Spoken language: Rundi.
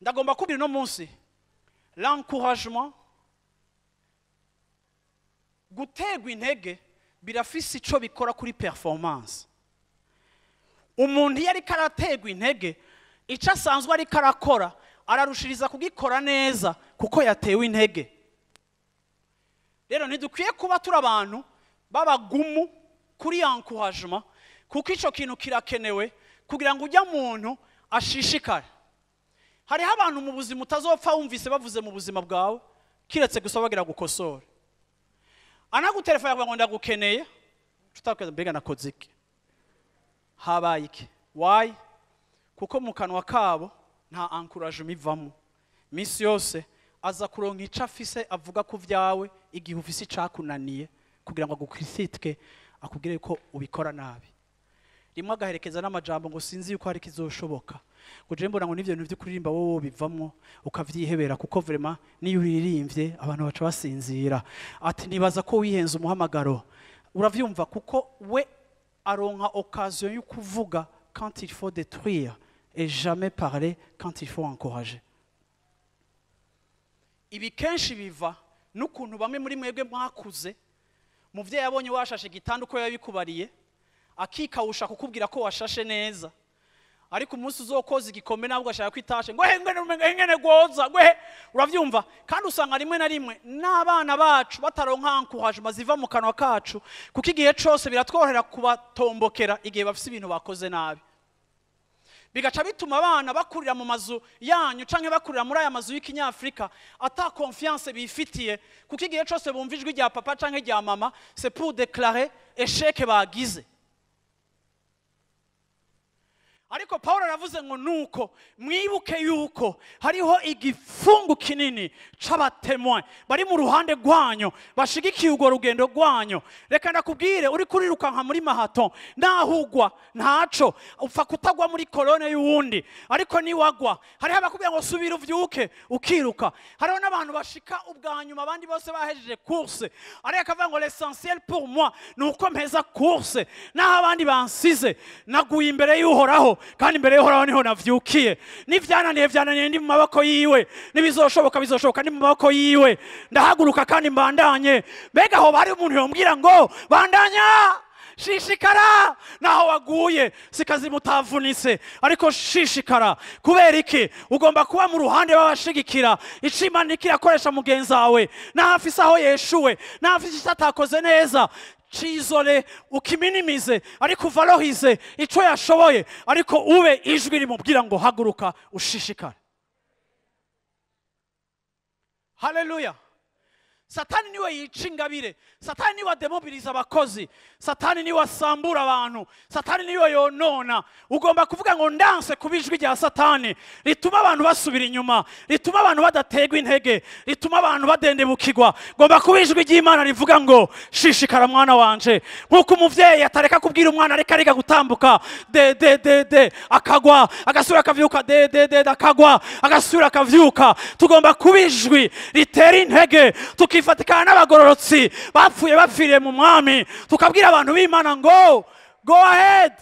Ndagomba kubwira uno munsi l'encouragement, guterwa intege birafise ico bikora kuri performance. Umuntu iyo ariko araterwa intege, ico asanzwe ariko arakora ararushiriza kugikora neza kuko yatewe intege. Rero ntidukwiye kuba turi abantu b'abagumu kuri encouragement, kuko ico kintu kirakenewe kugira ngo ujya muntu ashishikare. Hariho abantu mu buzima utazopfa wumvise bavuze mu buzima bwawe, kiretse gusa bagira gukosora. Anagutelefona akavuga ngo ndagukeneye, tutakweza mbega nakoze iki? Habaye iki? Why? Kuko mu kanwa kabo nta encouragement ivamo. Misi yose aza kuronka ico afise avuga ku vyawe igihe ufise icakunaniye kugira ngo agukritike, akubwire ko ubikora nabi. Rimwe agaherekeza n'amajambo ngo sinzi yuko hari kizoshoboka. Ngo je mbona ngo nivyo bintu vyo kuririmba wowe bivamwo ukavyihebera, kuko vraiment niyo uririmbye abantu baca basinzira. Ati nibaza ko wihenze umuhamagaro. Uravyumva, kuko we aronka occasion yo kuvuga quand il faut détruire et jamais parler quand il faut encourager. Ibi kenshi biva n'ukuntu bamwe muri mwebwe mwakuze, muvyeyi yabonye washashe igitanda uko yabikubariye, akikawusha kukubwira ko washashe neza, ariko umunsi uzokoza igikombe nabwo ashaka kwitashe ngo ngene gwoza ngo he. Uravyumva? Kandi usanga rimwe na rimwe n'abana bacu bataronka encouragement ziva mu kanwa kacu, kuko igihe cose biratworohera kubatombokera igihe bafise ibintu bakoze nabi. Bigaca bituma abana bakurira mu mazu yanyu canke bakurira muri aya mazu y'ikinyafrika ata confiance bifitiye, kuko igihe cose bumva ijwi rya papa canke rya mama, c'est pour déclarer échec bagize. Ariko Paulo aravuze ngo nuko mwibuke yuko hariho igifungu kinini c'abatemoin bari mu ruhande rwanyu bashigikiye urwo rugendo rwanyu. Reka ndakubwire, uri kurirukanka muri marathon nahugwa ntaco upfa kutagwa muri kolone y'uwundi, ariko niwagwa hariho abakubwira ngo subira uvyuke ukiruka. Hariho n'abantu bashika ubwa nyuma abandi bose bahejeje course, ariko akavuga ngo l'essentiel pour moi ni uko mpeza course, naho abandi bansize naguye imbere y'Uhoraho, kandi imbere y'Uhoraho niho navyukiye. Nivyananiye vyananiye ndi mu maboko yiwe, nibizoshoboka bizoshoboka ndi mu maboko yiwe, ndahaguruka kandi mbandanye. Mbega aho bari umuntu yombwira ngo bandanya, shishikara, naho waguye sikazi mutavunitse, ariko shishikara. Kubera iki? Ugomba kuba mu ruhande w'abashigikira ico Imana iriko irakoresha mugenzi wawe, naho afise aho yeshuwe, naho afise ico atakoze neza, cizole ukiminimize, ariko uvalorize ico yashoboye, ariko ube ijwi rimubwira ngo haguruka ushishikare. Haleluya. Satani niwe yica ingabire, Satani niwe ademobiliza abakozi, Satani niwe asambura abantu, Satani niwe yonona. Ugomba kuvuga ngo ndanse kuba ijwi rya Satani rituma abantu basubira inyuma, rituma abantu badategwa intege, rituma abantu badendebukirwa. Ugomba kuba ijwi ry'Imana rivuga ngo shishikara mwana wanje. Nkuko umuvyeyi atareka kubwira umwana areka ariga gutambuka de de de de akagwa, agasubira akavyuka, de de de akagwa, agasubira akavyuka. Tugomba kuba ijwi ritera intege, tukifatikana n'abagororotsi bapfuye bapfiriye mu mwami, tukabwira abantu b'Imana ngo go ahead.